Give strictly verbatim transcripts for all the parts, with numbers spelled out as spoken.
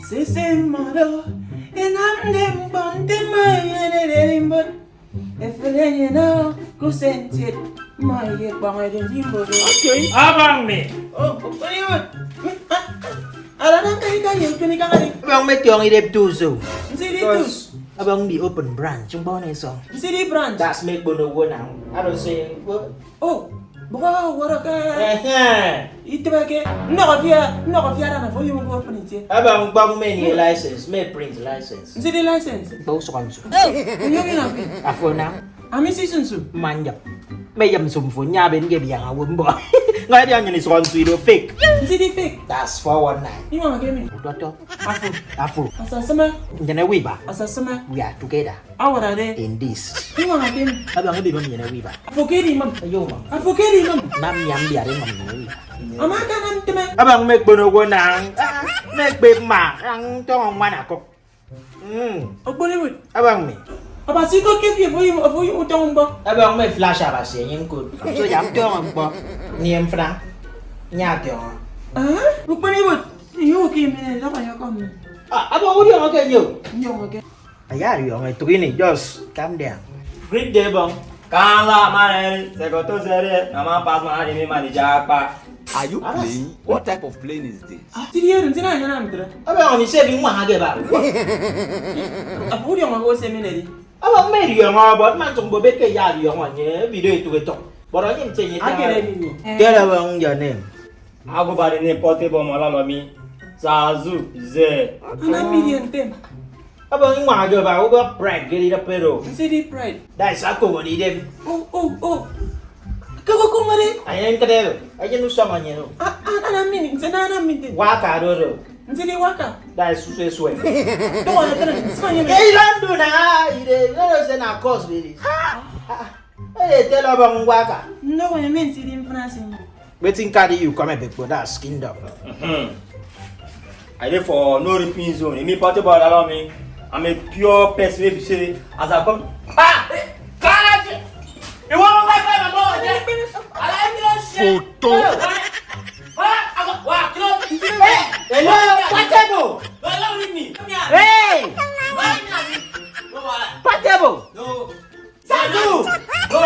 Sese mmọdo, enamde mkpọ nte mmọ eyenede mbon. Efere enyene ke usen ntiet mmọ eyekpọñede ndimboro. Abañ mi. Oh, okponiwot. Alana ke ika ye okponi kangari. Abañ mi tiong idep tuso. Nsidi tus. Abañ mi open branch, mkpọ ne song. Nsidi branch. Das me kpono wo na. I don't say. Oh, bụkọ wọrọ ke. Ehe. Itịbeke, nnọkọ fia, nnọkọ fia dana fo oyom ke open itie. Abañ mkpọ mme ni license, me print license. Nsidi license. Mkpọ usụk nsu. Oyom ina fi. Afo na. Ami si sunsu. Mma nyap. Me yam sum fo nya ben ke biang awo mbo. Nga dia nyini sụk nsu ido fake. Nsidi fake. That's four one nine. Iwa ke mi. Udoto. Afo. Afo. Asasama. Nyene wiba. Asasama. We are together. Awarade. In this. Iwañake mi. Abañ ebi mam nyene wiba. Afo ke edi mam. Ayo mam. Afo ke edi mam. Nam nyam biare mam nyene wiba. Ama aka nam nteme. Abañ me kpono wo nang. Me kpe ma. Ang tong wan akok. Mm. Okponi wit. Abañ mi. Abasi ko ke fi fo yum fo yum tong mbo. Abañ me flash abasi enyin ko. So jam tong mbo. Ni emfra. Nya tong. Ah, okponi wit. Yo ke mi ne lo ka yo kom. Ah, abañ uri ke yo. Yo ke. Ayariọñọ etụk ini, just calm down. Greet the bong. Kala manel, sekoto sere, nama pas manel mi manager akpa. Are you playing? What type of playing is this? Tiri eru ntina nyana mtre. Abe oni se bi nwa ha ge ba. Afu ri ọmọ go seminary. Aba mmeri ọmọ, but man tong bo beke ya ri ọmọ nye, bi do etuk etok. But onye nte nye. Akere ni ni. Tell them your name. Agụbari ni Portable Malalomi, Zazu, Ze. Ana mmiri ntem. Aba nwa ajo ba uba pride geri da pero. Nsi di pride. Da isa ko woni dem. Oh, oh, oh. Kago kumare. Ayen kadero. Ayen usama nyero. Ana mmiri, nse na ana mmiri. Waka roro. Nsi di waka. Da isu se swe. To wala tana nsi ma nyeme. Hey, landu na ire, no se na cause really. Ah. Ete lọbọ ñwaka. Nnọkọ eme nsidi mfịna sịm. Wetin carry you come Ebekpo, that's kingdom. Mhm. I dey for no repeat zone. Emi Portable Malalomi. I'm a pure person wey be say as I come. Ah! Kaji! You want to fight my mom? Photo. Hello, Portable. Hey! Portable. No. Satu! Go!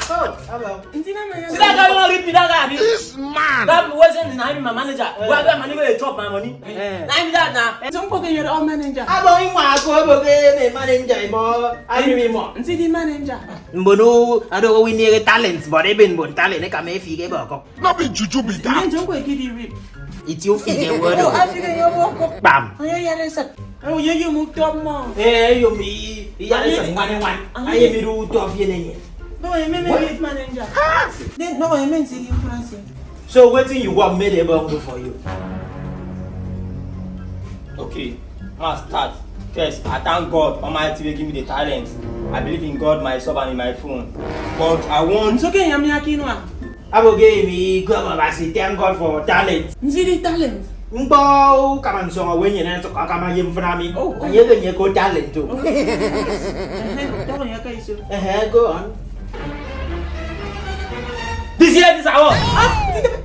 Oh, hello. Nti na maya. Sila ka mo ripi da ka bi. This man. That person na him my manager. Where where money go dey chop my money. Eh. Na him that na. So mpo ke your own manager. Abo imwa ko bo ke me manager mo. Ami mi mo. Nti di manager. Mbonu ado ko wini ke talent, but even bon talent e ka me fi ke boko. No be juju be that. Nti mpo ke di rip. Iti ofi ke word. Oh, afi ke yo boko. Bam. Ayo yare sa. Oh, ye yum utọ mmọ. Eh, yum i, i yare sa ngwane ngwan. Aye mi du utọ fi ne ye. No, ye me me youth manager. Then no, ye me nsi di France. So wetin you want me dey born do for you? Okay, ma start. First, I thank God Almighty wey give me the talent. I believe in God, myself, and in my phone. But I want. It's okay, yami akinwa. Abo ke emi ikọm Abasi, thank God for talent. Nsi di talent. Ñkpọ ukama nsọñọ we nyene nsọk akama ye mfịna mi. Oh, oh. Anye ke nye ko talent o. Ehe, tọrọ ya ka iso. Ehe, go on. This year, this award. Ah,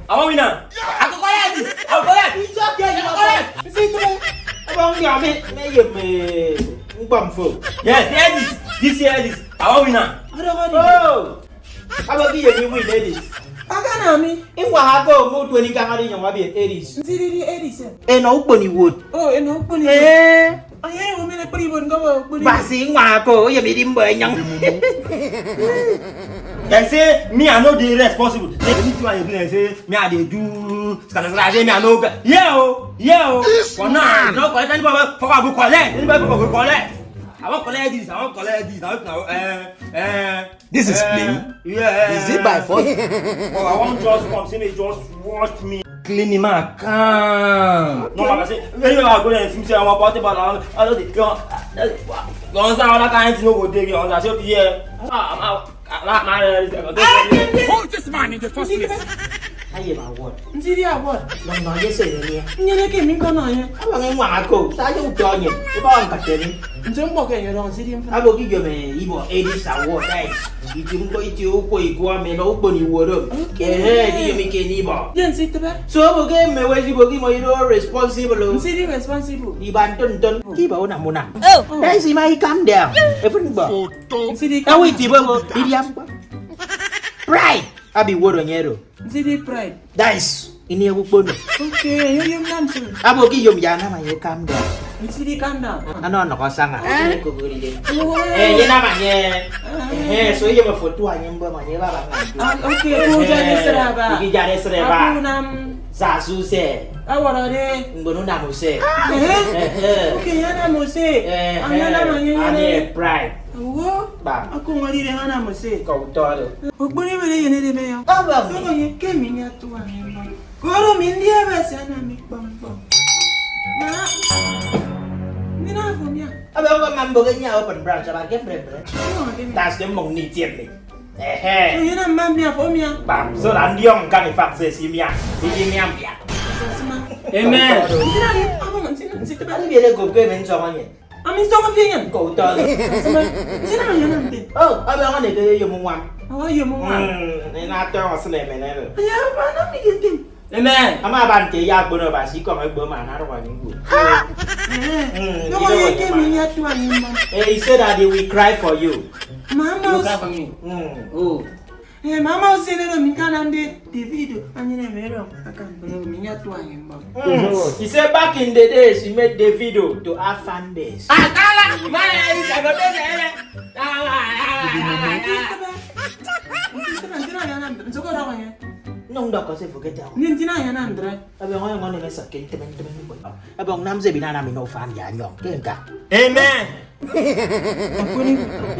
award winner. Akụkọ ya this. Akụkọ ya. It's okay, you are correct. Nsi di. Abo ngi ami me ye me ñkpọ mfo. Yes, hear this. This year, this award winner. Oh. Aba ki ye mi win Edis. Aka na mi. Iwa ha ko mu twenty ka hari nyong abi Edis. Nti di di Edis. E no ukponi wot. Oh, e no ukponi. Eh. Aye o mi le pri bon go ukponi. Basi ngwa ko ye mi di mbo nyong. They say me I no dey responsible. Anything I do they say me I dey do. Skata skata say me I no. Yeah oh. Yeah oh. For now, no collect anybody for go collect. Anybody for go collect. I wan collect this. I wan collect this. I wan eh eh. This is clean. Yeah. Is it by force? Oh, I wan just come see me just watch me clean my account. No, I say anywhere I go there, see me say I wan party, but I don dey. You understand how that kind thing no go dey? You understand? So yeah. Ah, I'm out. Hold this man in the first place. Aye ma word. Nti di award. Nọ nọ ye se ye ye. Nyene ke mi nko nọ ye. Aba nge nwa ako. Sa ye uto nye. Iba wa nkate ni. Nti mbo ke ye don nti di mfa. Abo ki yo me ibo Edis award guys. Itie ñkpọ, itie ukpọ, ikua mi nọ ukpon iwuodo. Okay. Ehe, di yomi ke ni ibọ. Ye nsitịbe. So, obo ke mme we ibo ke imo ido responsible o. Nsidi responsible. Iba ntọn ntọn, ke iba unam unam. Oh. That is why I calm down. Even bo. Nsidi. Ewe itibe bo, idia ñkpọ. Pride. Abi woro nyero. Nsidi pride. That is ini ewu kpono. Okay, yo yom nam so. Abo ki yom ya nama ye calm down. Nsidi calm down. Ano no ko sanga. Eh? Ko gori de. Oh. Eh, ye nama ye. Ah. Eh, so ye mo foto anye mbo ma ye baba nga. Ah, okay, ko jare sraba. Ki jare sraba. Aku nam. Sa su se. Awara de. Ngbono nam se. Eh? Eh, eh. Okay, ya nam se. Eh, anya eh. Nam anye. Anye pride. Wo. Ba. Aku ngori de ya nam se. Ko utoro. Okpon iwere eyen edeme yọ. Aba mi. Tọñọ ye ke emi mi atuaña mbọñ. Koro mi ndi Abasi anam mi kpọñ kpọñ. Ma. Ndi na afo mi a. Aba ngọ ma mbok enya open branch aba ke mbre mbre. Tọñọ ke mi. Das ke mbọñ ni tiep mi. Ehe. So ye na mma mi afo mi a. Bam, so na ndiọñ nkan ifak se si mi a. Si mi a mbia. Sasima. Amen. Ntina ye, abọñ ntina, ntina. Ani bi ele gop ke mi nsọñọ nye. Ami nsọñọ fi enyịn. Ko utọ. Sasima. Ntina ye na mbi. Oh, aba ngọ ne ke yom nwam. Awa yom nwam. Mm, ni na tọñọ sine mene. Aya, ba na mi ke tim. Amen. Ama aba nte ya akpono Abasi ikọñ egbo ama anarụk emi ñkpo. Ha! Mm, ndomo ye ke mi ya tu anyi mma. Eh, he said that he will cry for you. Mama. You cry for me. Mm. Oh. Eh, mama usene no mi kana nde Davido anyene mero akan bono mi ya tu anyi mma. Mm. He said back in the days he made Davido to have fan base. Akala, mara ya isa go bese ele. Nnyụñ ndọkọ se fo ke town. Ndi ntina ye na ndre. Ebe ọñọ ọñọ neme sọk ke ntịme ntịme mbon. Ebe ọñọ nam se binana mi no fan ya nyọñ ke nka. Amen.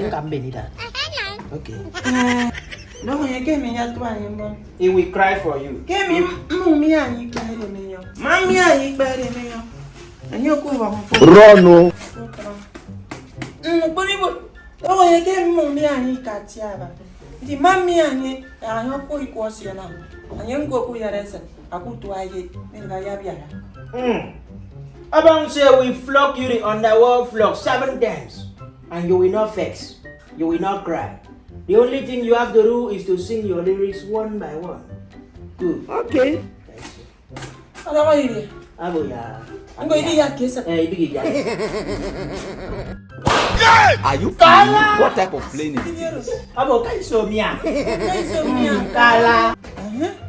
Nka mbeni da. Okay. Eh, no ye ke mi ya tu anyi mbon. He will cry for you. Ke mi mmụñ mi anyi kpere mi yo. Ma mi anyi kpere mi yo. Anyi oku wa mfo. Run o. Mm, kponi bo. Owo ye ke mmụñ mi anyi ka tiaba. Ndi ma mi anyi, anyi oku ikwo siana. Anyi nko oku yara ese. Aku tua ye. Ni ga ya biara. Mm. Abang say we flog you the underworld flog seven times, and you will not vex. You will not cry. The only thing you have to do is to sing your lyrics one by one. Good. Okay. Thank you. Ada ko ini. Abo ya. Ngo ini ya kesa. Eh, ibigi ya. Are you playing? What type of playing is this? Abo kai so mia. Kai so mia. Kala.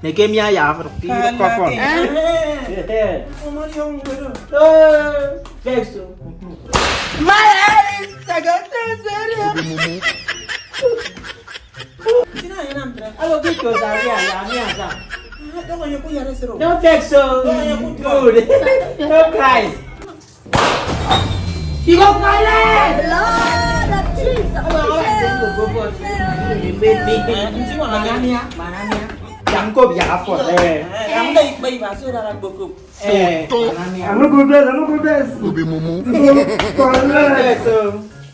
Neke mia ya afro. Kala. Kofon. Eh. Omori ongoro. Eh. Vex o. My head is like a serious. Ntina ye na ndre. Alo ki to za ya ya mi asa. Dọkọ ye ku yare sero. No vex o. Good. No cry. You go cry. Lord of Jesus. Alo alo go go go. Nti wa manania manania. Yang ko biara fo. Eh. Yang dai bai ba so da gboko. Eh. Manania. Anu go bless, anu go bless. Obi mumu. Go bless.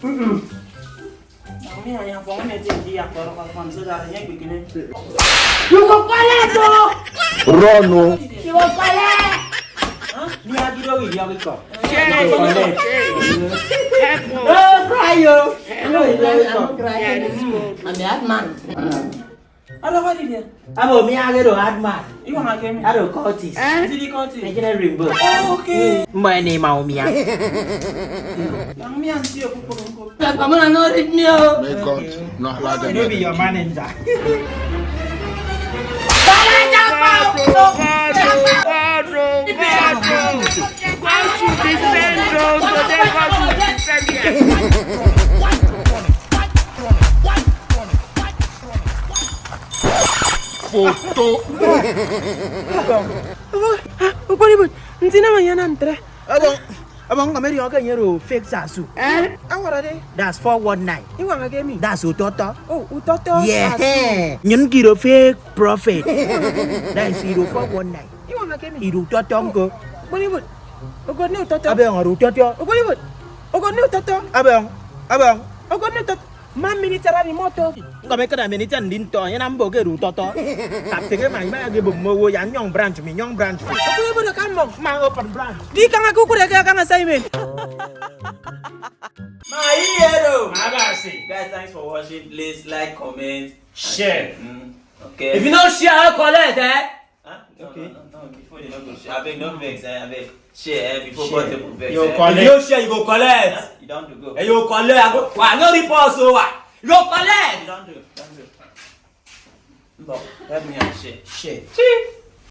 Mm-mm. You go collect o. Run o. You go collect. Huh? Mi a video video ko. Help me. No cry o. No, no, no. I'm a hard man. Alo, what did you? Abo mi age do hard man. Iwaña ke mi. Ado Curtis. Eh? Ntidi Curtis. Ejene Rimbo. Oh, okay. Mbo ene ma umia. Yang mi anti okukuru nko. Papa, man, no read me o. May God not allow them. Maybe your manager. God, oh, God, oh, God, oh. God should defend us today. God should defend us. Foto. Okpon ibot, nti nam aya nam ntre. Abang, abang kami ri oke nyero fake sasu. Eh? Awara de. That's four one nine. Iwanga ke mi. That's utọtọ. Oh, utọtọ. Yeah. Sasu. Nyen kiro fake prophet. That's iro four one nine. Iwanga ke mi. Iro utọtọ nko. Okpon ibot. Okot ni utọtọ. Abang oro utọtọ. Okpon ibot. Okot ni utọtọ. Abang, abang. Okot ni utọtọ. Mma mmini tiara mi moto. Ngọm ekịt ami itian ndi ntọ, enye nam mbọ ke edu tọtọ. Kaptịk ema ima ya ke bom mowo ya nyọñ branch mi, nyọñ branch mi. Okpụkpụ ebodo ka mmọ. Ma open branch. Di kaña ke ukwụre ke kaña Simon. Ma iye do. Ma abasi. Guys, thanks for watching. Please like, comment, share. Mm, okay. If you no share, collect, eh? Huh? No, okay. No, no, no, before they don't go share. Abeg, don't vex, eh? Abeg, share, eh? Before God take vex, you eh? Collect. If you no share, you go collect. Huh? You don't go. Eh, you collect. I go, wa, no report, so wa. You go collect. You don't do. Don't do. Mbok, help me and share. Share. Share.